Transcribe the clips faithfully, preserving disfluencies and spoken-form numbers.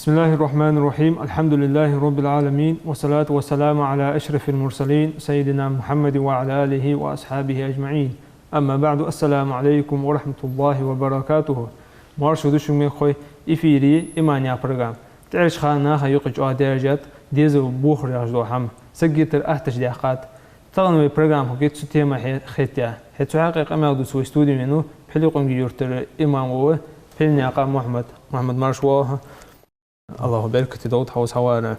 بسم الله الرحمن الرحيم. الحمد لله رب العالمين، والصلاة والسلام على أشرف المرسلين سيدنا محمد وعلى آله وأصحابه أجمعين. أما بعد، السلام عليكم ورحمة الله وبركاته. Марша да шуга, мехкахой, эфире «Иман» яха программа. ТӀехьарча хана наха юкъе чӀоагӀа даьржад дезал бохар яхаш дола хӀама. Саг йитар аттача даьккхад. Тахан вай программа хургья цу тема хе-, хетта. ХӀаьта цу хьакъехьа къамаьл дувца вай студе венав Пхьилекъонгий-Юртара имам вола Пхьиленаькъан Мухьмад. Мухьмад, марша воагӀалва хьо. АллахӀа беркате долда хьо укхаза хьавар.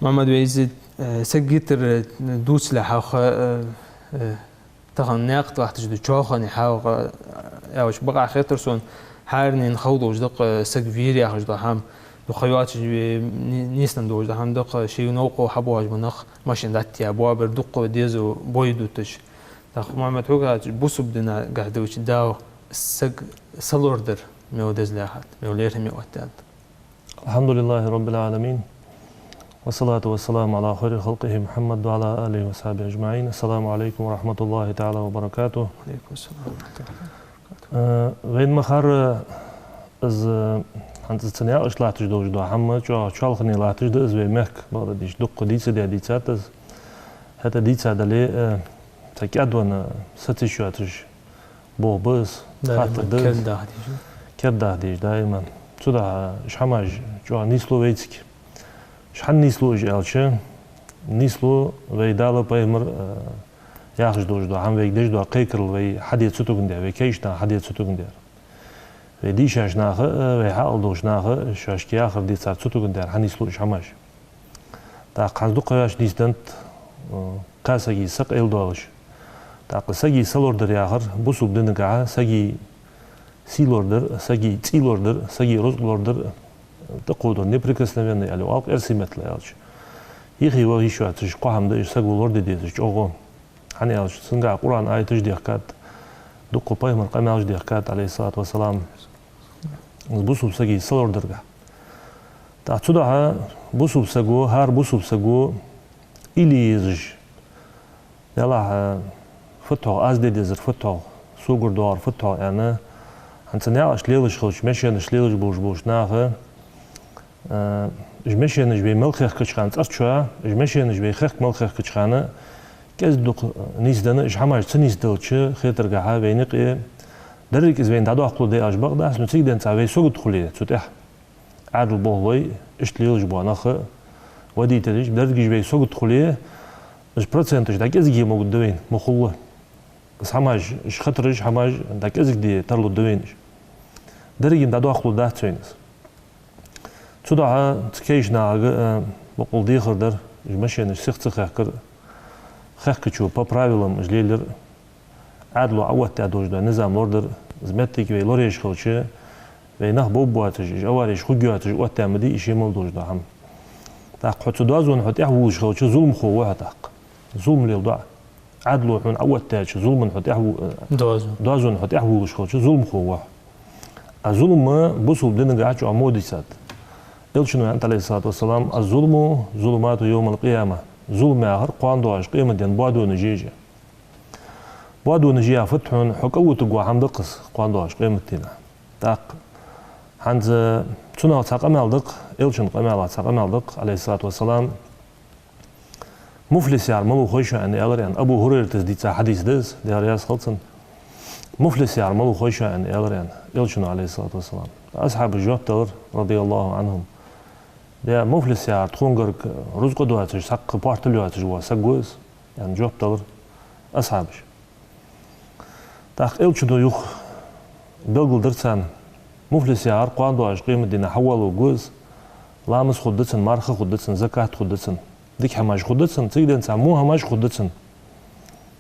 Мухьмад, вай из, э, саг йитар, э, дувцалехь хьалха, э, э, тахан наькъа тӀа латташ дола чоалхане хьалха, э, аьлча, бакъахьа хетар сона, хӀаранена хала долаш да-кх, э, саг вийра яхаш дола хӀама, дукха ха йоацаш ве-, ни-, нийсденна долаш дола хӀама да-кх, шоай новкъа хьабоагӀаш бола нах машен дӀатӀатеха боабар, дукха дезал бой дуташ. ТӀаккха, Мухьмад, хьога хьажача, бусалба динагахьа долча Дала саг салордар мел деза лаьрхӀад, мел лерхӀам оттадаьд? الحمد لله رب العالمين، والصلاة والسلام على خير خلقه محمد وعلى آله وصحبه أجمعين. السلام عليكم ورحمة الله تعالى وبركاته. وعليكم السلام ورحمة الله وبركاته. Э, вайна ма харра, из, хӀанз цу наькъашка латташ долаш дола хӀама чӀоагӀа чоалхане латташ да из вай мехка, бакъдар дийцача, дукха дийца а дийцад из. ХӀаьта дийца дале, э, цхьа кӀаьдвенна, саца йиш йоацаш болх ба из, хаттар да из. Даим кердаха дезаш. Кердаха дезаш, даим. Цудухьа уж хӀамаш чӀоагӀа нийслу вайцига. Уж хӀана нийслу уж аьлча, нийслу вай Дала, пайхамара, э, яхаш долаш дола хӀама, вайга деш дола кхайкарал вай хьаде ца тугане, вай кегийча наха хьаде ца тугане. Вай дийшача наха, э, вай хьаала долча наха шоашка яхар де цар ца тугане хьанийслу уж хӀамаш. ТӀаккха хӀанз дукха ха йоацаш нийсденнад, э, кхы сага са къайладоалаш. ТӀаккха сага салордар яхар бусалба динагахьа сага сий лордар, сага цӀий лордар, сага рузкъа лордар, тӀакходар, неприкосновенный аьле, алкъерси меттала аьлча. Йихи-вахи йиш йоацаш кхо хӀама да уж, саго лораде дезаш чӀоагӀа. ХӀана аьлча, цунгахьа Къуръан аяташ дехкад, дукха пайхамара къамаьлаш дехкад, عليه الصلاة والسلام, бусалба сага салордаргахьа. ТӀаккха цудухьа бусалба саго, хӀара бусалба саго уйла е езаш, делахь, фуд-хьогӀ аз де дезар, фуд-хьогӀ согара доагӀар, фуд-хьогӀ аьнна, хӀанз цу наькъашка лелаш хилча, машенашка лелаш болаш болча наха, э, уж машенаш вай мел хехкача хана, цӀарчоа уж машенаш вай хехка мел хехкача хана, кӀезига-дукха нийсденна, уж хӀамаш ца нийсделча, хетаргахьа вайна юкъе, деррига из вайна дӀадоаккхалургда аьлча бакъ дац, но цигара денз вай сагота хуле цу тӀа. Ӏаьдала болх бой, иштта лелаш бола нах, водителаш, деррига уж вай сагота хуле, уж проценташ дӀакӀезиге могаргда вайна, ма хулла. Из хӀамаш, уж хатараш, хӀамаш дӀакӀезигде тарлургда вайна уж. Деррига дӀадоаккхалургдац вайна из. Цудухьа цу кегийча нахага, э, боккъал дехар дар, уж машенаш сиха ца хехкар, хехкачо по правилам уж лелаяр, Ӏаьдало Ӏооттадаь долаш дола низам лорадар, из моттиг вай лораеш хилча, вай нах бовргбоацаш, уж авареш хургйоацаш оттадаь ма дий из ше мел долаш дола хӀама. ТӀаккха хьо цу доазона хьо тӀехьавувлаш хилча, зуламхо ва хьо тӀаккха. Зулам леладу Ӏа. Ӏаьдало хьона Ӏооттадаьча зулама хьо тӀехьаву-, э, доазона, доазона хьо тӀехьавувлаш хилча, зуламхо ва хьо. А зулам бусалба динагахьа чӀоагӀа во дийцад. Элчано аьннад, عليه الصلاة والسلام: «الظلم ظلمات يوم القيامة». Зулам яхар кхоана доагӀаш къематдийнахьа боадонаш я уж. Боадонаш я фуд хьона, хьо кӀалвутаргвола хӀама да-кх из кхоана доагӀаш къематдийнахьа. ТӀаккха хӀанз цунах цхьа къамаьл да-кх, Элчан къамаьлах цхьа къамаьл да-кх, عليه الصلاة والسلام. Муфлис яхар малув хой шоана, аьнна, аьлар, аьнна. Абу ХӀурайрата дийца хьадис да из, Даьла раьза хилва цунна. Муфлис яхар малув хой шоана, аьнна, аьлар, аьнна, Элчано, عليه الصلاة والسلام. Асхьабаша жоп делар, رضي الله عنهم: «Даьла, муфлис яхар тхона гарга рузкъа доацаш, цхьаккха портал йоацаш вола саг ва из», — аьнна, жоп делар асхьабаша. ТӀаккха Элчано юха белгалдаьр царна: муфлис яхар кхоана доагӀаш къематдийнахьа хьавоалавергва из, ламаз хургда цунна, марха хургда цунна, закат хургда цунна, дика хӀамаш хургда цунна, цигара денз во хӀамаш хургда цунна.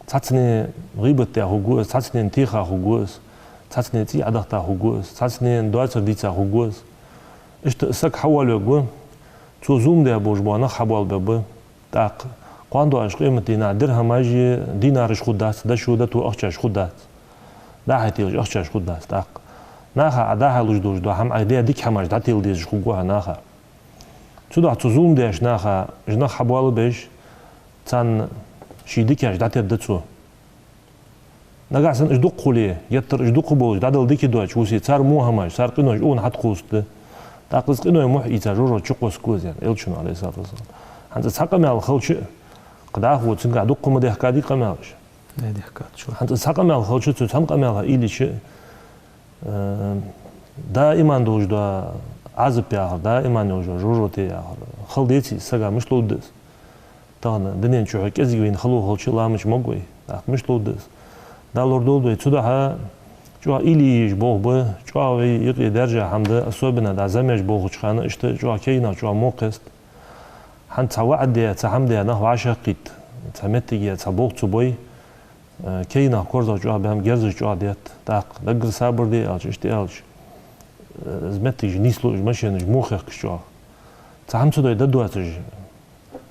Цхьаццанена гӀийбат даь хургва из, цхьаццанена теха хургва из, цхьаццанена цӀий Ӏодахийта хургва из, цхьаццанена доацар дийца хургва из. Иштта саг хьавоалавергва, цо зулам даь болаш бола нах хьабоалабергба. ТӀаккха кхоана доагӀаш къематдийнахьа дирхӀамаш а, динараш хургдац, дошо, дото ахчаш хургдац. ДӀа-хьа телаш ахчаш хургдац. ТӀаккха наха Ӏа дӀа-хьа луш долаш дола хӀама, Ӏа даь дика хӀамаш дӀателадезаш хургва хьо наха. Цудухьа цу зулам деча наха уж нах хьабоалабеш, царна ший дикаш дӀатерда цо. Нагахьа санна уж дукха хуле, геттара уж дукха болаш, дӀадала дика доацаш вусе, цар во хӀамаш, цар къинош укхунна хьатӀакхувсаргда. ТӀаккха из къиной мухь ийца жожагӀате чукхоссаргва из, аьнна, Элчано, عليه الصلاة والسلام. ХӀанз цхьа къамаьл хилча, кхы дӀахо цунга дукха ма дехкадий къамаьлаш. Не дехкад, чу. ХӀанз цхьа къамаьл хилча, цу цхьан къамаьлах уйла йича, э, даим долаш дола Ӏазап яхар, даим йолаш йола жожагӀате яхар хала деций из сага, мишта ловргда из? Тахан дунен чухь кӀезига вайна хало хилча, ламаз чу могаш вай. ТӀаккха мишта ловргда из? Дала лорадолда вай. Цудухьа чӀоагӀа уйла е езаш болх ба, чӀоагӀа вай юкъе даьржа хӀама да, особенно дӀа замеш болхача хана, иштта чӀоагӀа кагий нах чӀоагӀа во кхест. ХӀанз цхьа ваӀад де, цхьа хӀама де, нах вӀашагӀкхийтта, цхьа моттиг е, цхьа болх ца бой, э, кагий нах корзагӀа чӀоагӀа бе хӀама, герзаш чӀоагӀа детт. ТӀаккха даггара сабар де аьлча, иштта аьлча, э, из моттигаш нийслу, уж машенаш во хехкаш чӀоагӀа. Цхьа хӀама ца дой дӀадоацаш,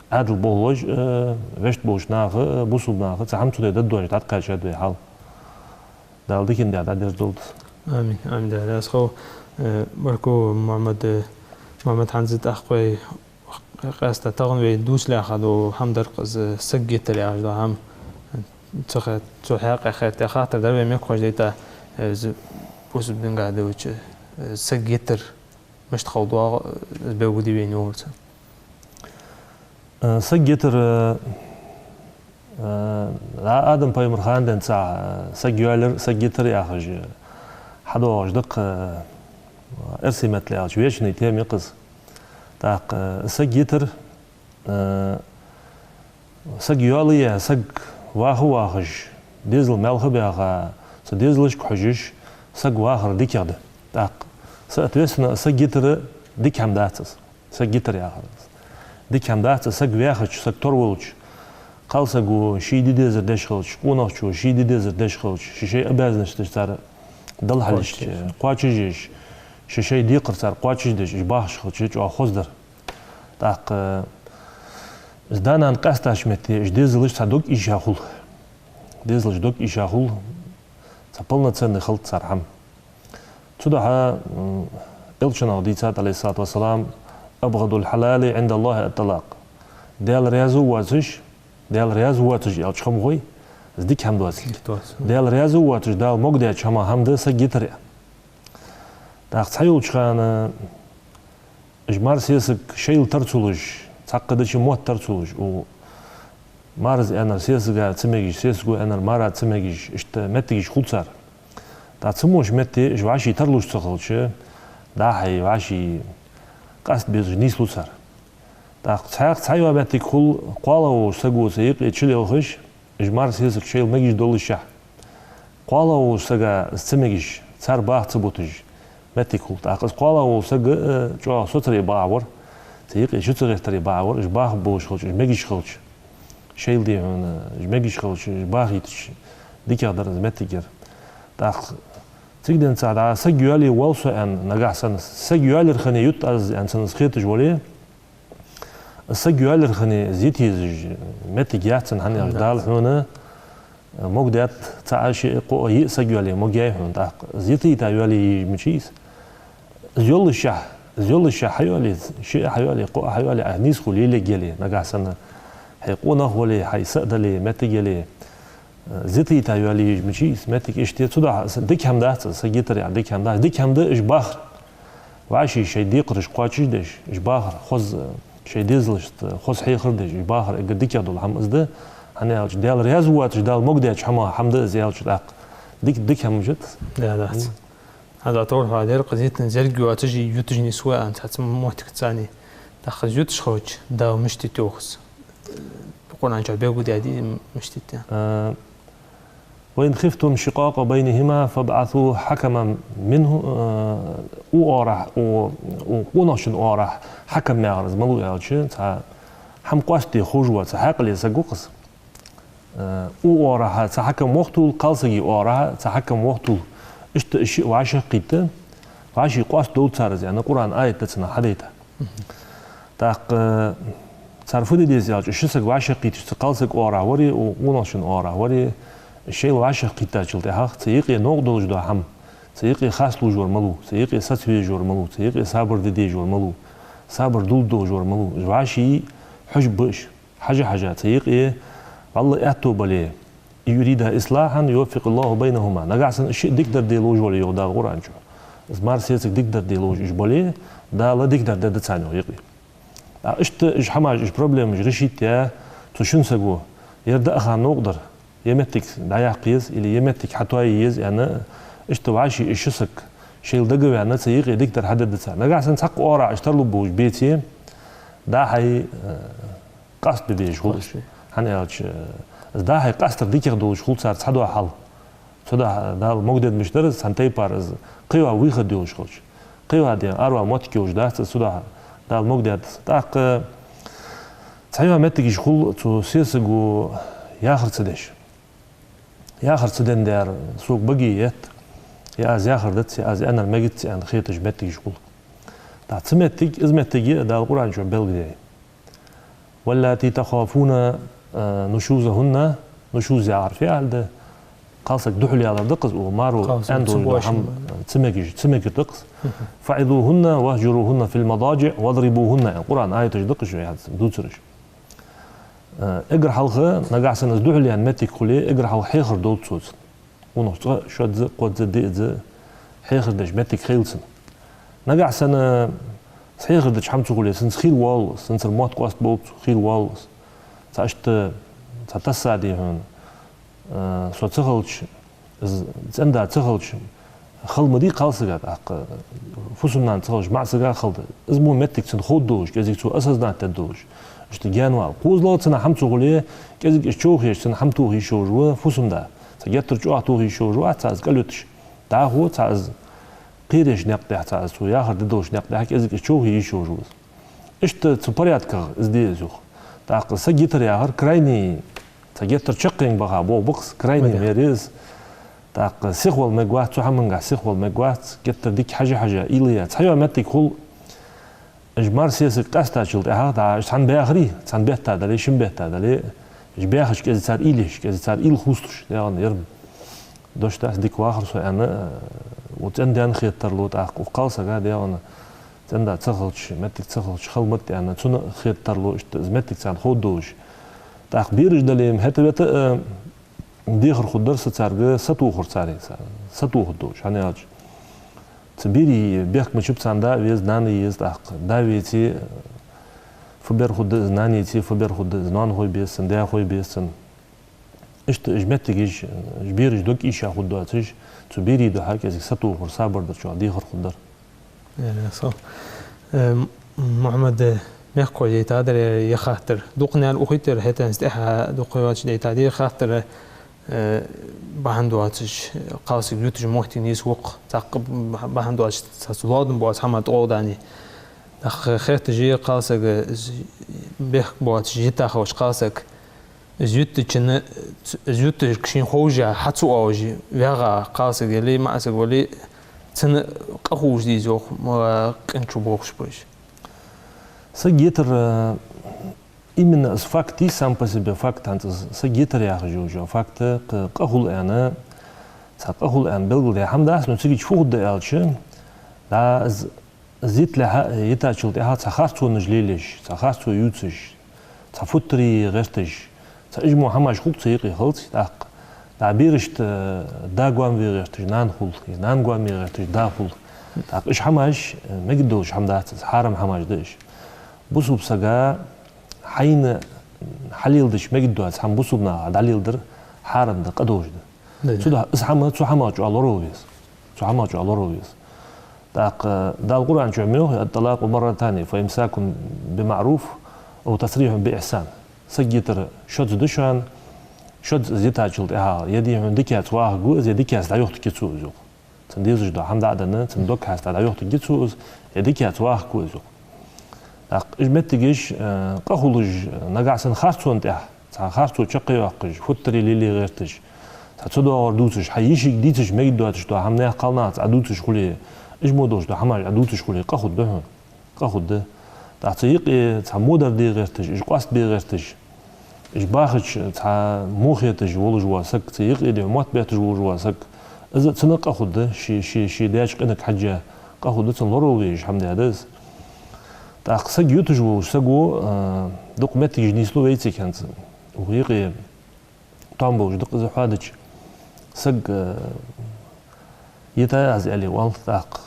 Ӏаьдал болхлой, э, вешта болча наха, э, бусалба наха, цхьа хӀама ца дой дӀадоацаш, дӀакхаьчад вай хьал. Дала дикан дегӀ дӀадерзадолда. Амин, амин, Даьла раьза хилва. Э, баркал, Мухьаммад, э, Мухьаммад, хӀанз тӀаккха вай къаьстта тахан вай дувцалаьха дола хӀама дар-кх из, саг йитар яхаш дола хӀама. Цу хе-, цу хьакъехьа тӀа хаттар дар вай мехкахошта дайта, э, из бусалба динга дувцача, э, саг йитар мишта хила доагӀа, э, из белгалде вайна йолча. Э, саг йитар, э, э, Адам пайхамара хана денз цхьа, э, саг йоалаяр, саг йитар яхаш, э, хьадоагӀаш да-кх, э, эрсий меттала аьлча, вечный тема я-кх из. ТӀаккха, э, саг йитар, э, саг йоалае, саг ваха а вахаш, дезал маьлха а баьха, цу дезалашка хьожаш, саг вахар дикагӀа да. ТӀаккха, соответственно, саг йитар дика хӀама дац из. Саг йитар яхар. Дика хӀама дац из, саг ваьхача, саг тора волча, кхалсаго ший де дезар деш хилча, къонахчо ший де дезар деш хилча, шоай-шоай обязанносташ цар дала хьалхашка кхоачаш еш, кхоачаш еш, шоай-шоай декхар цар кхоачашдеш, уж бахаш хилча, чӀоагӀа хоза дар. ТӀаккха, э, из да-нана къаьстача метте, уж дезалаш цхьа дог ийша хул. Дезалаш дог ийша хул, цхьа полноценный хилац цар хӀама. Цудухьа, м, Элчано дийцад, عليه الصلاة والسلام: «أبغض الحلال عند الله الطلاق». Даьла раьза воацаш, Даьла раьза воацаш аьлча хӀама хой, из дика хӀама доацилга. Дика доацилга. Даьла раьза воацаш, Дала могадаьча хӀамах хӀама да саг йитар. ТӀаккха цхьайолча хана уж мар-сесаг шоайла тара ца луш, цхьаккха дича мотт тара ца луш, у мараз аьннар сесага ца мегаш, сесаго аьннар мара ца мегаш, иштта моттигаш хул цар. ТӀаккха цу мо метте уж вӀаший тара луш ца хилча, дӀа-хьа вӀаший къаста безаш нийслу цар. ТӀаккха цхьаькха цхьайола моттиг хул, кхоалагӀа волча саго цу юкъе чулелхаш, уж мар-сесаг шоайла мегаш доллашехь, кхоалагӀа волча сага из ца мегаш, цар баха ца буташ, моттиг хул. ТӀаккха из кхоалагӀа вола саг, э, чӀоагӀа соцаре бакъахьа вар, цу юкъе чу ца гӀертаре бакъахьа вар, уж баха болаш хилча, уж мегаш хилча, шоайла, дий хьона, уж мегаш хилча, уж бахийтача, дикагӀа дар из моттиг яр. ТӀаккха цига денз цхьа дӀа саг йоалае воал со аьнна, нагахьа санна саг йоалаяр хиннай ютт аз аьнна, цунна из хеташ вале, саг йоалаяр хиннай из йита езаш моттиг яц цунна, хӀана аьлча Дала хьона могадаьд цаӀ, шиъ, кхоъ, йиъ саг йоалае, могаяьй хьона. ТӀаккха из йита-йита йоалае езаш мичай из? Из йоллашехь, из йоллашехь хьайоалае, шиъ хьайоалае, кхоъ хьайоалае, Ӏа нийсхо лелаергьяле, нагахьа санна хьай къонах вале, хьай са а дале, моттиг яле, из йита-йита йоалае езаш мичай из? Моттиг иштта я. Цудухьа из дика хӀама дац из, саг йитар яхар дика хӀама дац. Дика хӀама да уж бахар. ВӀаший шоай декхараш кхоачашдеш, уж бахар, хоза шоай дезалашта хоза хьехар деш, уж бахар эггара дикагӀа дола хӀама из да, хӀана аьлча Даьла раьза воацаш, Дала могадаьча хӀамах хӀама да из аьлча тӀаккха. Дика, дика хӀама мичад из? Да, дац. ХӀанз товр хьадер-кх, из йитар зерг йоацаш, юташ нийслу аьнна, цхьацца моттиг цани. ТӀаккха из юташ хилча, Дала мишта йита йоах из? Къуръан чу белгалдаьдий мишта йита? Э, «وإن خفتم شقاق بينهما فابعثوا حكما منه», э, укх оагӀорахьа, у-, укх къонахчун оагӀорахьа хьакам яхар из малув аьлча, цхьа хӀама къоастаде ховш воаца хьаькъале саг ва-кх из. Э, укх оагӀорахьа цхьа хьакам вахийталва, кхалсага оагӀорахьа цхьа хьакам вахийталва. Иштта уж шиъ вӀашагӀкхийтта, вӀаший къоастадолда цар из, аьнна, Къуръан аят да цунах хьадайта. ТӀаккха, э, цар фу де деза аьлча, ши саг вӀашагӀкхийттача, цу кхалсага оагӀорахьа варе, укх къонахчун оагӀорахьа варе, шоайла вӀашагӀкхийттачул тӀехьагӀа цу юкъе новкъа долаш дола хӀама, цу юкъе хасталуш вар малув, цу юкъе саца везаш вар малув, цу юкъе сабар де дезаш вар малув, сабар дулда долаш вар малув, уж вӀаший хьожаргба уж. Хьажа-хьажа, цу юкъе вӀалла аьттув бале, «إن يريدا إصلاحا يوفق الله بينهما». Нагахьа санна уж шиъ дикадар де ловш вале, йоах Дала Къуръан чу, Из мар-сесаг дикадар де ловш уж бале, Дала дикадар дергда царна юкъе. ТӀаккха иштта уж хӀамаш, уж проблемаш решить яь, цу шин саго, ер даа ха новкъа дар, е моттиг дӀаяккха еза, или е моттиг хьатоае еза, аьнна, иштта вӀаши уж ши саг шоайла дагаваьнна, цу юкъе дикадар хьадергда цар. Нагахьа санна цхьаккха оагӀорахьа уж тарлургболаш беце, дӀа-хьа, э, къаста бе безаш хул уж. Къаста. ХӀана аьлча, э, из дӀа-хьа къастар дикагӀа долаш хул цар цхьадола хьал. Цудухьа Дала могадергдолаш дар из, цхьан тайпара из кхыйола выход йолаш хилча. Кхыйола ден аравала моттиг йолаш дац из, цудухьа Дала могадергда из. ТӀаккха цхьайола моттигаш хул цу сесаго яхар ца деш. Яхар ца деш дар сога баге етт, е аз яхар дац, е аз аьннар мегац аьнна хеташ моттигаш хул. ТӀаккха цу моттиг, из моттиг а Дала Къуръан чу белгалдаьд. «واللاتي تخافون، آه، نشوزهن», нушуз яхар фиӀл да, кхалсаг духьалъялар да-кх из, укх маро аьнна долаш дола хӀама, ца мегаш, ца мегаш да-кх из. «فعظوهن واهجروهن في المضاجع واضربوهن», аьнна Къуръан аяташ да-кх уж, яхац дувцараш. Э, эггара хьалха, нагахьа санна из духьалъяьнна моттиг хуле, эггара хьалха хьехар долда цо цунна. Унахцкъа шозза, кхозза, диъазза хьехар деш моттиг хийла цунна. Нагахьа санна из хьехар деча хӀама ца хуле, цунца хийла воалл из, цунцара мотт къоастаболба цо, хийла воалл из. Цхьа иштта, цхьа тасса дий хьона, э, со ца хилча, из цӀен-да ца хилча, хала ма дий кхалсага, тӀаккха фусам-нана ца хилча, маӀа сага хала да. Из мо моттиг цунна ховргдолаш, кӀезига цо осознать дергдолаш. Иштта гаьнавала. КхозлагӀа цунна хӀама ца хуле, кӀезига из човхаеш, цунна хӀама тохаеш йолаш ва фусам-да. Цхьа геттара чӀоагӀа тохаеш йолаш вац цхьа из кӀалъюташ. ДӀахо цхьа из кхераш никъ тӀа, цхьа из цо яхар де долаш никъ тӀа кӀезига из човхаеш йолаш ва из. Иштта цу порядках из де из юха. ТӀаккха саг йитар яхар крайний, цхьа геттара чаккхенга баха болх ба-кх из, крайний мера я из. ТӀаккха сихвала мегаш вац, цу хӀамангахьа сихвала мегаш вац, геттара дика хьажа-хьажа, уйла е. Цхьайола моттиг хул, уж мар-сесаг къаьстачул тӀехьагӀа, дӀа уж цхьана баьхаре, цхьан бетта дале, шин бетта дале, уж баьхача кӀезига цар уйла еш, кӀезига цар уйла хувцалуш, дегӀана ер дош дац, дика вахар со аьнна, э, укх цӀен-даьна хетаргда, тӀаккха укх кхалсага, дегӀана, цӀен-да ца хилча, моттиг ца хилча, хала ма да аьнна, цунна хетаргда, иштта из моттиг царна ховргдолаш. ТӀаккха бераш дале-м, хӀаьта-вета, э, дехар хургдар са царга сатохар царех, са-, сатохаргдолаш, хӀана аьлча цу берий бехк ма бий, царна да а веза, нана а еза, тӀаккха да веце, фу бер хургда из, нана веце, фу бер хургда из, ноанахой беза цун, даьхой беза цун. Иштта уж моттигаш, уж бераш дог ийша хургдоацаш, цу берий духьа кӀезига сатохар, сабар дар, чӀоагӀа дехар хургдар. Э, со, э, Мухьаммад, э, мехкахой дайтадар ер хаттар. Дукха наьна ухийтар, хӀаьта из тӀехьа дукха йоацаш дайтадар ер хаттар, э, бахьан доацаш, кхалсаг юташ моттиг нийсву-кх, цхьаккха бахьан доацаш, цхьацца лоадам боаца хӀама тӀагӀолла дани. ТӀаккха хеташ я кхалсага, из бехк боацаш йита хилча кхалсаг, из юттачунна, из ютташ шийна ховш хьа ца оалаш вагӀа кхалсаг яле, маӀа саг вале, цунна къа хулаш дий из, йоах, ма къин чу бохаш ба уж. Саг йитар, э, именно из факт, сам по себе факт, хӀанз из саг йитар яхаш йола факт, къа, къа хул аьнна, цхьа къа хул аьнна белгалдаь хӀама дац, но цига чу фу хургда аьлча, да, из Из йитлехьа, йитачул тӀехьа цхьа харцонаш лелаеш, цхьа харцо ювцаш, цхьа футтарий гӀерташ, цхьа уж мо хӀамаш хул-кх цу юкъе хилац, тӀаккха. ДӀа берашта да гоама ве гӀерташ нана хул, е нана гоама ве гӀерташ да хул. ТӀаккха уж хӀамаш, э, мегаш долаш хӀама дац из, хьарам хӀамаш да уж. Бусалба сага хьайна хьалеладеш мегаш доаца хӀама бусалба наха дӀалеладар хьарам да, къа долаш да. Да, да. Цудухьа из хӀама, цу хӀамах чӀоагӀа лоравала веза. Цу хӀамах чӀоагӀа лоравала веза. ТӀаккха Дала Къуръан чу ма йоахий: «الطلاق مرتان فإمساك بمعروف أو تسريح بإحسان». Саг йитар шозза да шоана, шозза из йитачул тӀехьагӀа, е дий хьона дикаца вахаргва из, е дикаца дӀайохийтаргья цо из, йоах. Цунна дезаш дола хӀама дӀа а денна, цунна доггахьа хьаста дӀайохийтаргья цо из, е дикаца вахаргва из, йоах. ТӀаккха уж моттигаш, э, къа хулаш, нагахьа санна харцон тӀехьа, цхьа харцо чакхъяккхаш, футтарий лелае гӀерташ, цхьа цу доагӀар дувцаш, хьай йишийга дийцаш мегаш доацаш дола хӀама наьха кхалнахаца Ӏа дувцаш хуле, уж мо долаш дола хӀамаш Ӏа дувцаш хуле, къа хургда хьона. Къа хургда. ТӀаккха цу юкъе цхьа модар де гӀерташ, уж къоастабе гӀерташ, уж бахача цхьа во хеташ волаш вола саг, цу юкъе дий хьона мотт бетташ волаш вола саг, из а цунна къа хургда, ший, ший, ший даьча къинага хьежжа къа хургда, цунна лоравала везаш хӀама да из. ТӀаккха саг юташ волча саго, э, дукха моттигаш нийслу вайцига хӀанз. Укх юкъе тоам болаш да-кх из хьадича. Саг, э, йитай аз аьле оал, тӀаккха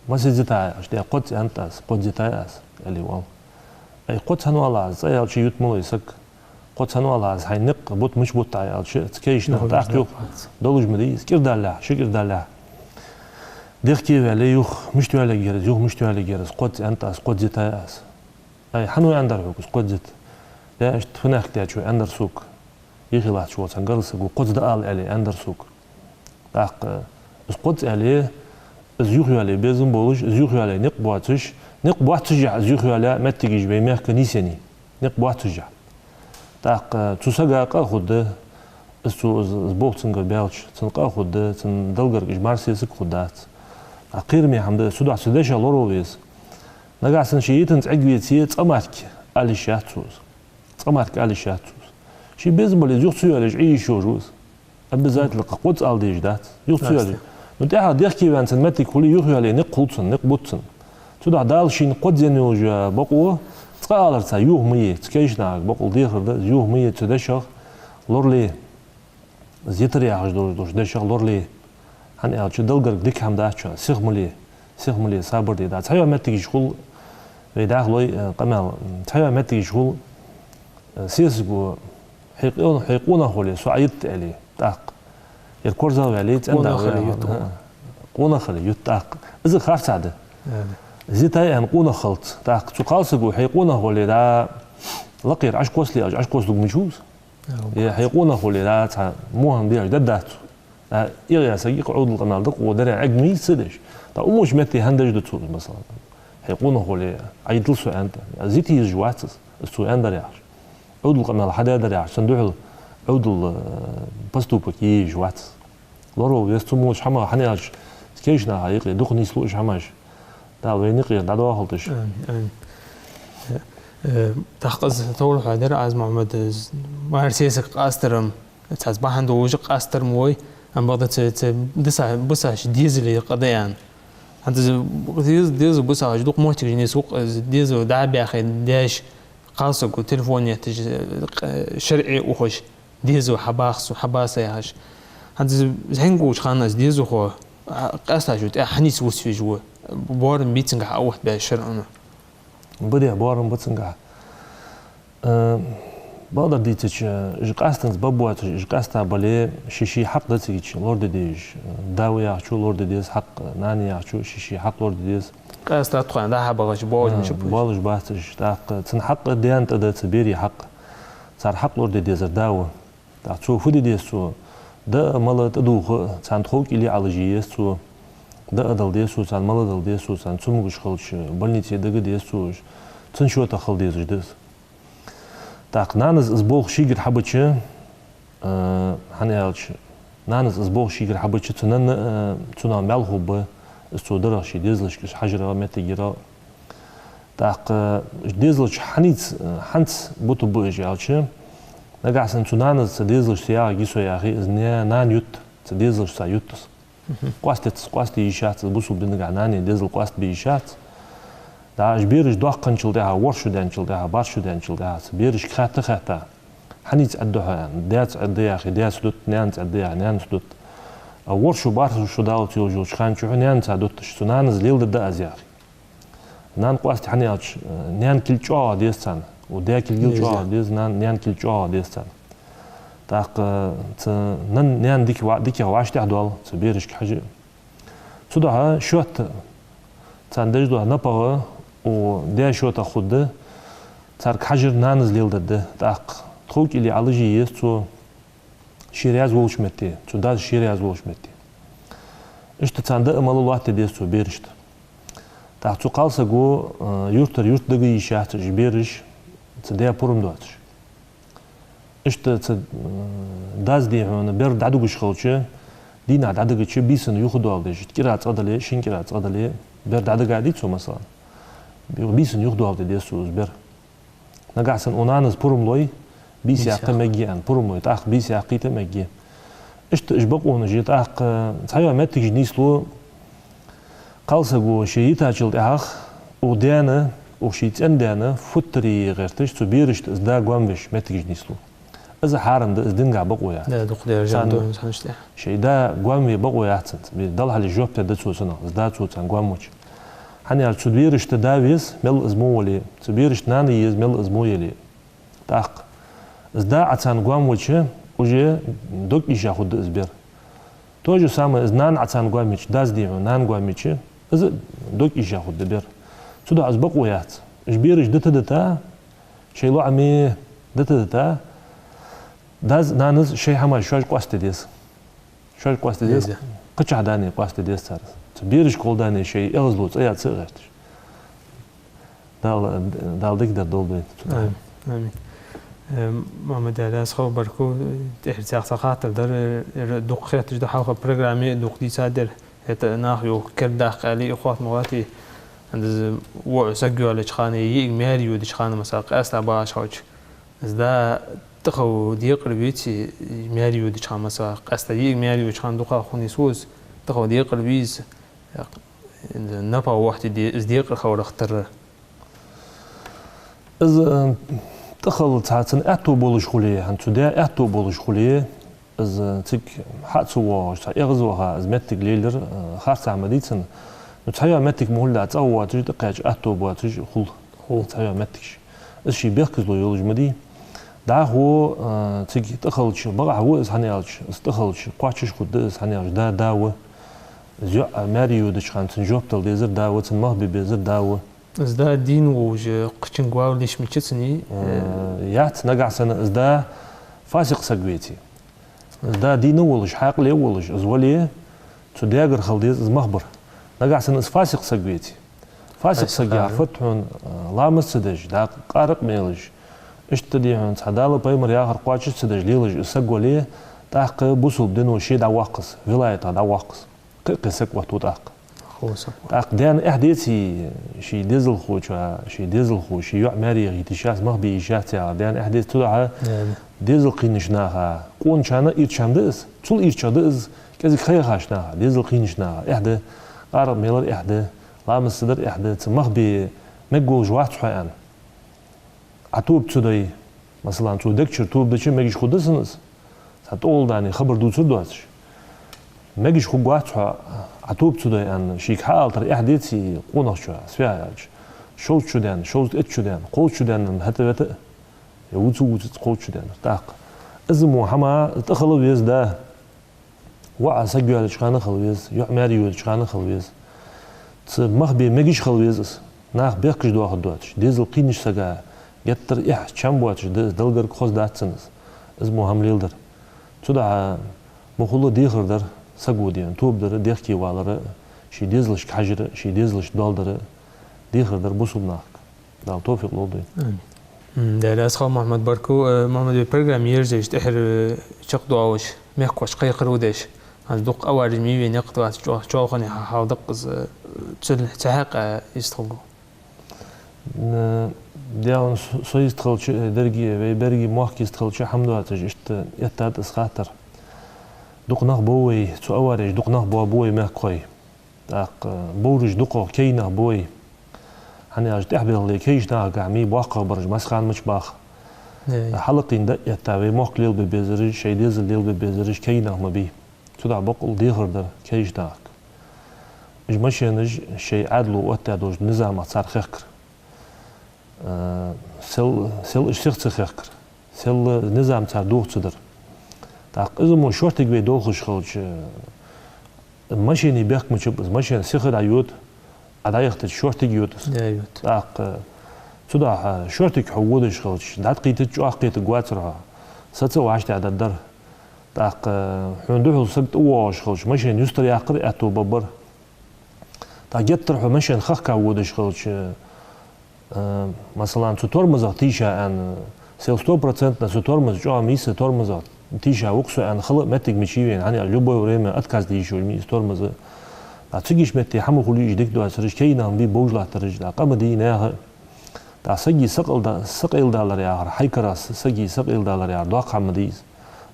Масса йитай аьлча, тӀаккха кхозза аьннад аз, кхозза йитай аз, аьле оал. Ай, кхозза хӀана оал аз, цӀа аьлча ют ма лой саг. Кхозза хӀана оал аз, хьай никъ бутт мишта бутт хьа аьлча, цу кайшна тӀаккха юха долаш ма дий из, кӀира далехь, ши кӀира далехь. Дехке ваьле юха, мишта ваьле гераз, юха мишта ваьле гераз, кхозза аьннад аз, кхозза йитай аз. Ай, хӀана ва аьннадар хьога из кхозза йита? Е, иштта фуннахк дечо аьннадар сога. Ихи латташ вола цхьа гаргара саг ва, кхозза дӀаала аьле аьннадар сога. ТӀаккха из кхозза аьле, из юха йоалае безам болаш, из юха йоалае никъ боацаш, никъ боацашехь из юха йоалае моттигаш вай мехка нийсъеннай. Никъ боацашехь. ТӀаккха цу сага къа а хургда, из цо из, из болх цунгара баьлча, цунна къа а хургда, цунна Далла гарга уж мара сесаг хургдац. ТӀаккха кхераме хӀама да, цудухьа цу дешах лоравала веза. Нагахьа санна ше йитанза Ӏергвеце, цкъа мара ала йиш яц цо из. Цкъа мара ала йиш яц цо из. Ше безам бале, из юха ца йоалаеш Ӏе йиш йолаш ва из. Обязательно кхозза ала дезаш дац. Юха ца йоалае. Ну, тӀехьа дехке ваьнна цун моттиг хуле, юха йоалае никъ хул цунна, никъ бут цунна. Цудухьа Дала шийна кхозза енна йолча бокъо цкъа аларца юха ма е, цу кайшнахьа бокъонца дехар да, юха ма е цу дешах, лорале. Из йитар яхаш долаш долча дешах лорале. ХӀана аьлча Далла гарга дика хӀама дац шоана, сиха ма ле, сиха ма ле, сабар де. ДӀа цхьайола моттигаш хул, вай дӀахо лой, э, къамаьл, цхьайола моттигаш хул, э, сесаго, хьай къо-, хьай къонах хуле, со Ӏайитта аьле, тӀаккха. Ер корзагӀваьле, цӀенда къонах хиле ют. Къонах хиле ют тӀаккха. Из харцахьа да. Из йитай аьнна къонах хилац. ТӀаккха цу кхалсаго хьай къонах хуле, дӀа лакхера Ӏокхоссале аьлча, Ӏокхоссалургвац мича ва из? Е хьай къонах хуле, дӀа цхьа во хӀама деш дергдац цо. ТӀаккха эгӀа саг икха Ӏовдал къамаьл да-кх, укхо деррига Ӏергма йий из ца деш. ТӀаккха умуш метте хӀана деш да цо из, масала? Хьай къонах хуле, Ӏайийтал со аьнна тӀа. Из йита езаш вац из, из цо аьннадар яхаш. Ӏовдал къамаьл хьадаьдар яхаш, цун духьал Ӏовдал, э, поступок е езаш вац из. Лоравала веза цу мо уж хӀамах, хӀана аьлча, кайшнахьа юкъе дукха нийслу уж хӀамаш. Дала вай никъ дӀадоахалда уж. Амин, амин. Э, э, тӀаккха из товр хьоадаьр аз, Мухьаммад, э, мар сесаг къастар-м, цхьацца бахьан долаш къастар-м вой, амма бакъда цу, цу дисача, бисача дезала къа да аьнна. ХӀанз из дез-, дезал бисача дукха моттигаш нийслу-кх, из дезал дӀа а баьхе, даьша, кхалсаго телефон етташ, э, къ-, шарӀе ухаш, дезал хьабаха со-, хьаба са яхаш. ХӀанз из хьанга волча хана из дезалхо, а, къаьстта шо тӀехьа хьаниз вусвеш ва, боарам бий цунгахьа а отта баь шарӀо? Ба де, боарам ба цунгахьа. Э, бакъдар дийцача, уж къаьстта ба боацаш, уж къаьстта бале, ший-ший хьакъ да цига чу лораде дезаш. Да ва яхачо лораде деза хьакъ, нана я яхачо ший-ший хьакъ лораде деза. Къаьстта тхона дӀа-хьа багӀаш болаш, э, мича ба уж? Болаш бац уж. ТӀаккха цун хьакъ даьна тӀа да, цу берий хьакъ. Цар хьакъ лораде дезар да ва. ТӀаккха цо фу де деза цо? Даа, мала, тӀадувха, царна тхов-кӀили Ӏалашъе еза цо. Даа дала деза цо, царна мала дала деза цо, царна цамогаш хилча, больнице дага деза цо уж. Цун шота хила дезаш да из. ТӀаккха нанас из болх шийгара хьабича, э, хӀана аьлча, нанас из болх шийгара хьабича, цу нанна, э, цунах маьл хургба, из цо дарах, ший дезалашка из хьажарах, моттиг ярах. ТӀаккха дезалашка хьаниз, хьанца бутаргба уж аьлча, нагахьа санна цу нанас цу дезалашца яхаргья со яхе, из на-, нана ютт, цу дезалашца ютт из. Къоастац, къоастае йиш яц из, бусалба динагахьа нанеи дезали къоастабе йиш яц. ДӀа уж бераш доаккхачул тӀехьагӀа, ворхӀ шу даьнначул тӀехьагӀа, барх шу даьнначул тӀехьагӀа, цу берашка хаьтта-хаьтта, хьаниз Ӏадда хьо аьнна, даьца Ӏадда яхе, даьца ютт, наьнаца Ӏадда яхе, наьнаца ютт. А ворхӀ шу, барх шу даллалца йолаш йолча хана чухь наьнаца ютташ, цу нанас леладергда аз яхе. Нана къоаста, хӀана аьлча, э, наьна кулг чӀоагӀа деза царна. Укх даь кулгал чӀоагӀа деза, нана, наьна кулг чӀоагӀа деза царна. ТӀаккха, э, цу нан-, наьна дика ва-, дикагӀа вӀаштӀехьадоал, цу берашка хьажа. Цудухьа шоатта царна деш дола напагӀа укх даь шотах хургда, царга хьажар нанас леладергда. ТӀаккха тхов-кӀили Ӏалашъе еза цо, ше раьза волча метте, цу дас ше раьза волча метте. Иштта царна даа-мала лоаттаде деза цо берашта. ТӀаккха цу кхалсаго, э, юртара юрта дага йиш яц уж бераш, цу даь пурам доацаш. Иштта цу, э, дас, дий хьона, бер дӀадугаш хилча, дийнахьа дӀадигача, бийсанна юхадоаладеш, кӀира цкъа дале, шин кӀира цкъа дале, бер дӀадига дий цо, масала. Бийсанна юхадоаладе деза цо из бер. Нагахьа санна укх нанас пурам лой, бийса яккха мегаргья аьнна, пурам лой, тӀаккха бийса яккхийта мегаргья. Иштта уж бокъонаш я, тӀаккха цхьайола моттигаш нийслу, кхалсаго ше йитачул тӀехьагӀа, укх даьна, укх ший цӀен-даьна футтарий гӀерташ, цу берашта из да гоамвеш моттигаш нийслу. Из хьарам да, из динагахьа бокъо яц. Да, дукха дерза царна да, царна иштта. Шоай да гоамве бокъо яц цунца. Далла хьале жоп дергда цо цунах, из да цо царна гоамвича. ХӀана аьлча цу берашта да веза, мел из мо вале, цу берашта нана еза, мел из мо яле. ТӀаккха из да Ӏа царна гоама вича, уже дог ийша хургда из бер. То же самое, из нана Ӏа царна гоама вича, дас дий хьона нана гоама вича, из дог ийша хургда бер. Цудухьа из бокъо яц. Уж бераш дита-дита, шоай лоӀаме дита-дита, дас, нанас шоай хӀамаш шоаш къоастаде деза. Шоаш къоастаде деза. Деза. Кхычахьа дане къоастаде деза цар. Цу берашка гӀолла дане шоай эгӀазло цӀа яц а гӀерташ. Дала, Дала дикадар долда вайна. Амин. Амин. Э, Мухьаммад, Даьла раьза хилва, баркал, тӀехьа цхьа хаттар дар, э, дукха хетташ да хьалха программе, дукха дийца дар. ХӀаьта нах юха кердадаккха аьле, и хӀама ма гӀоттий. ХӀанз из воӀ саг йоалача хана, йиӀиг маьре йодача хана, масала, къаьста багӀаш хилча, из да тӀахала декъар веций, маьре йодача хана, масала, къаьста йиӀиг маьре йодача хана дукха хӀама нийсву из, тӀахала декъар вий из, напагӀа вахийта де-, из декъар хиларах тара. Из, э, тӀахала цхьа цун аьттув болаш хуле, хӀанз цу даь аьттув болаш хуле, из, э, цига хьа ца воагӀаш, цхьа эгӀазваха, из моттиг лелаяр, э, харцахьа ма дий цун. Ну, цхьайола моттиг ма хулий, цӀагӀа воацаш, тӀакхаьча аьттув боацаш хул. Хул. Цхьайола моттигаш. Из ший бехказло йолаш ма дий. ДӀахо, э, цига тӀахалча, бакъахьа ва из, хӀана аьлча, из тӀахалча кхоачаш хургда из, хӀана аьлча, да, да ва. Из йоӀ маьре йодача хана цунна жоп дала дезар да ва, цунна мах бе безар да ва. Из да дийна волаш, кхычунга валалуш мича цунна, э, яц, нагахьа санна из да фасикъ саг веций. Из да дийна волаш, хьаькъале волаш, из вале, цу даьгара хила деза из мах бар. Нагахьа санна из фасикъ саг веций. Фасикъ саг яхар фуд хьона, э, ламаз ца деш, дӀа къаракъ мелаш, иштта дий хьона цхьа Дала, пайхамара яхар кхоачаш ца деш лелаш из саг вале, тӀаккха бусалба дино ше дӀавоаккх из, вилаятах дӀавоаккх из. Кхы-кхы саг оттаду тӀаккха. Хо саг. ТӀаккха даьна эхь деций ший дезалхочоа, ший дезалхо, ший йоӀ маьре яхийта йиш яц, мах бе йиш яц яхар, даьна эхь деций цудухьа? Даьна. Дезал кхийнача наха, къоначарна ирча хӀама да из, цул ирчагӀа да из, кӀезига ха яхача наха, дезал кхийнача наха эхь да, къаракъ мелар эхь да, ламаз ца дар эхь да, цу мах бе мегаш вац хьо аьнна. Ӏа тоба ца дой, масала, цо дег чура тоба дича мегаш хургда цунна из? Цхьа тӀагӀолла дани хабар дувцар доацаш. Мегаш хургвац хьо, Ӏа тоба ца дой аьнна, шийга хьаалийтар эхь деций къонахчоа, свяхьа аьлча? Шовзткъа шу даьнна, шовзткъеца шу даьнна, кхоалгӀа шу даьнна хӀаьта вета а, е вувц а вувцац кхоалгӀа шу даьнна. ТӀаккха из мо хӀама тӀахала веза да. ВоӀ саг йоалача хана хила веза, йоӀ маьре йодача хана хила веза. Цу мах бе мегаш хила веза из. Нах бехкаш доахаргдоацаш, дезал кхийнача сага геттара эхь, чам боацаш да из, Далла гарга хоза дац цунна из. Из мо хӀама леладар. Цудухьа ма хулла дехар дар, саго дий хьона тоба дар, дехке валар, ший дезалашка хьажар, ший дезалашта доал дар, дехар дар бусалба нахага. Дала товфикъ лолда вайна. Амин. М, Даьла раьза хилва, Мухьаммад, баркал. Э, Мухьаммад, вай программа ерзаеш, тӀехьара чакхдоалаш, мехкахошка кхайкар ва деш. ХӀанз дукха авареш ма йий вай никъ тӀа, чо-, чоалхане хьа-, хьал даккха из, э, цу, цу хьакъехьа йистхилар. М, даьна со, со йистхилча, э, деррига, вай берригача мохк йистхилча хӀама доацаш, иштта эттад из хаттар. Дукха нах ба вай, цу аварешка дукха нах боабу вай мехкахой. ТӀаккха бовраш дукхагӀа кегий нах ба вай. ХӀана аьлча тӀехбелхале кегийча нахагахьа ма йий боккхагӀбараш, массахана мича баха. Хьалакхийна дӀаэтта, вай мохк лелабе безараш, шоай дезал лелабе безараш кегий нах ма бий. Цудухьа боккъал дехар дар кегийча нахага. Уж машенаш шоай Ӏаьдало оттадаь долча низамах цар хехкар. Э, сел, сел уж сиха ца хехкар, сел низам цар дохадаь ца дар. ТӀаккха из мо шортига вай долхаш хилча, машений бехк мичаб из, машен сиха дӀайода, Ӏа дӀаяхийтача шортига йода из. ДӀайода. ТӀаккха цудухьа шортига хьо водаш хилча, дӀатӀакхийтача чӀоагӀа кхетаргвацар хьо, саца а вӀаштӀехьдаргдар. ТӀаккха хьона духьал саг тӀавоагӀаш хилча, машен юстара яккхар аьттув баргбар. ТӀаккха геттара хьо машен хахка водаш хилча, э, масала, цу тормозах тийша аьнна, сел стопроцентно цу тормоз чӀоагӀа миса, тормозах тийша ва-кх со аьнна, хала а моттиг мича йий вайна, хӀана аьлча любое время отказ де йиш йолаш ма йий из тормоз. ТӀаккха цига иштта метте хӀама хуле а уж дика доацараш, кегий нах ма бий бовш латтараш, тӀаккха къа ма дий наьха. ТӀаккха сага сакъалда-, сакъайладалар яхар, хьай кара с-, сага сакъайладалар яхар доккха хӀама ма дий из.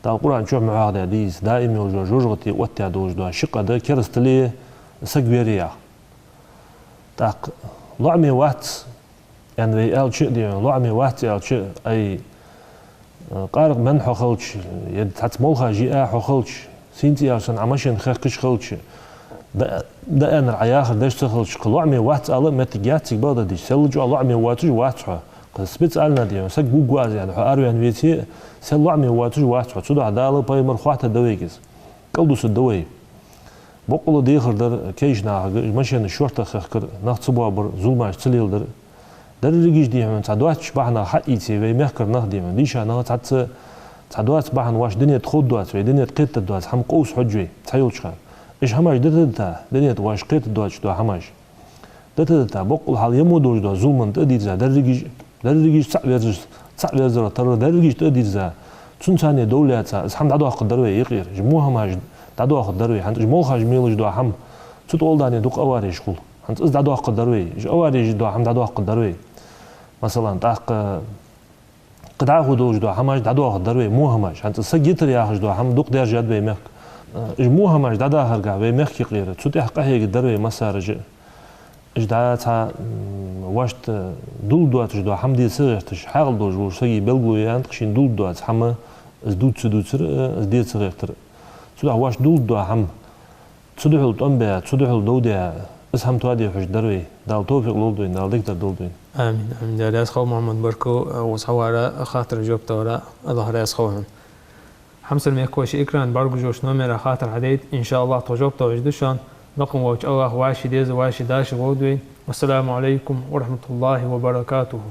Дала Къуръан чу ма хьоахадаьд из, даим йолаш, жожагӀате оттадаь долаш да, ши къа да, керастал а, саг вер а яха. ТӀаккха лоӀаме вац аьнна вай аьлча а, дий хьона, лоӀаме вац аьлча а, ай, э, къаракъ менна хьо хилча, е цхьацца молхаш йиа хьо хилча, сийна цӀи яьлча санна Ӏа машен хехкаш хилча, Да, да аьннар Ӏа яхар деш ца хилча, кхы лоӀаме вац ала моттиг яц цига, бакъда дийцача. Сел чӀоагӀа лоӀаме воацаш вац хьо. Кхы специально, дий хьона, саг вувргва аз аьнна, хьо араваьнна веце, сел лоӀаме воацаш вац хьо. Цудухьа Дала, пайхамара хаттар да вайга из. КӀалдусаргда вай. Боккъала дехар дар кегийча нахага, машенаш шортта хехкар, нах ца боабар, зуламаш ца леладар. Дерригаш, дий хьона, цхьа доацача бахьанах хьаийце вай мехкара нах, дий хьона. Дийша нах цхьацца, цхьа доаца бахьан воаш дунен тӀа ховргдоаца вай, дунен тӀа кхетаргдоаца хӀама къовса хьож вай, цхьайолча хана. Уж хӀамаш дита-дита, дунен тӀа воаш кхетаргдоацаш дола хӀамаш. Дита-дита, боккъала хьалха мо долаш дола зуламаш тӀа а дирза, дерригаш, дерригаш цхьаь верзаш, цхьаь верзара тара, дерригаш тӀа а дирза, цунца цхьана дов лаьца, из хӀама дӀадоаккхаргдар вай юкъера. Уж мо хӀамаш дӀадоаккхаргдар вай. ХӀанз уж молхаш мелаш дола хӀама, цу тӀа гӀолла дӀадоаккхаргдар вай. ХӀанз из дӀадоаккхаргдар вай. Уж авареш дола хӀама дӀадоаккхаргдар вай. Масала, тӀаккха кхы дӀахо долаш дола хӀамаш дӀадоаккхаргдар вай, мо хӀамаш. ХӀанз саг йитар яхаш дола хӀама дукха даьржад вай мехка. Уж мо хӀамаш дӀадахарга вай мехка юкъера, цу тӀа къахьегаргдар вай массараш а. Уж дӀа цхьа, м, воашта дулларгдоацаш дола хӀама де ца гӀерташ, хьаькъал долаш волча сага белгало я аьнна, тӀаккха шийна дулларгдоаца хӀама, из дувца ца дувцар, из де ца гӀертар. Цудухьа воашта дулларгдола хӀама, цу духьал тӀом бе, цу духьал дов де, из хӀама тоаде хьожаргдар вай. Дала товфикъ лолда вайна, Дала дикадар долда вайна. Амин, амин. Даьла раьза хилва, Мухьаммад, баркал, укхаза хьавара, хаттара жоп далара, АллахӀ раьза хилва хьона. Хьамсара мехкахой, шун экрана бӀаргагуш йолча номера хаттар хьадайта, иншааллахӀ, тхо жоп далуш да шоана. Бакъ волча АллахӀа вӀаший деза, вӀаший дашар лолда вайна. Вассаламу Ӏалайкум ва рахьматуллахӀи ва баракатухӀ.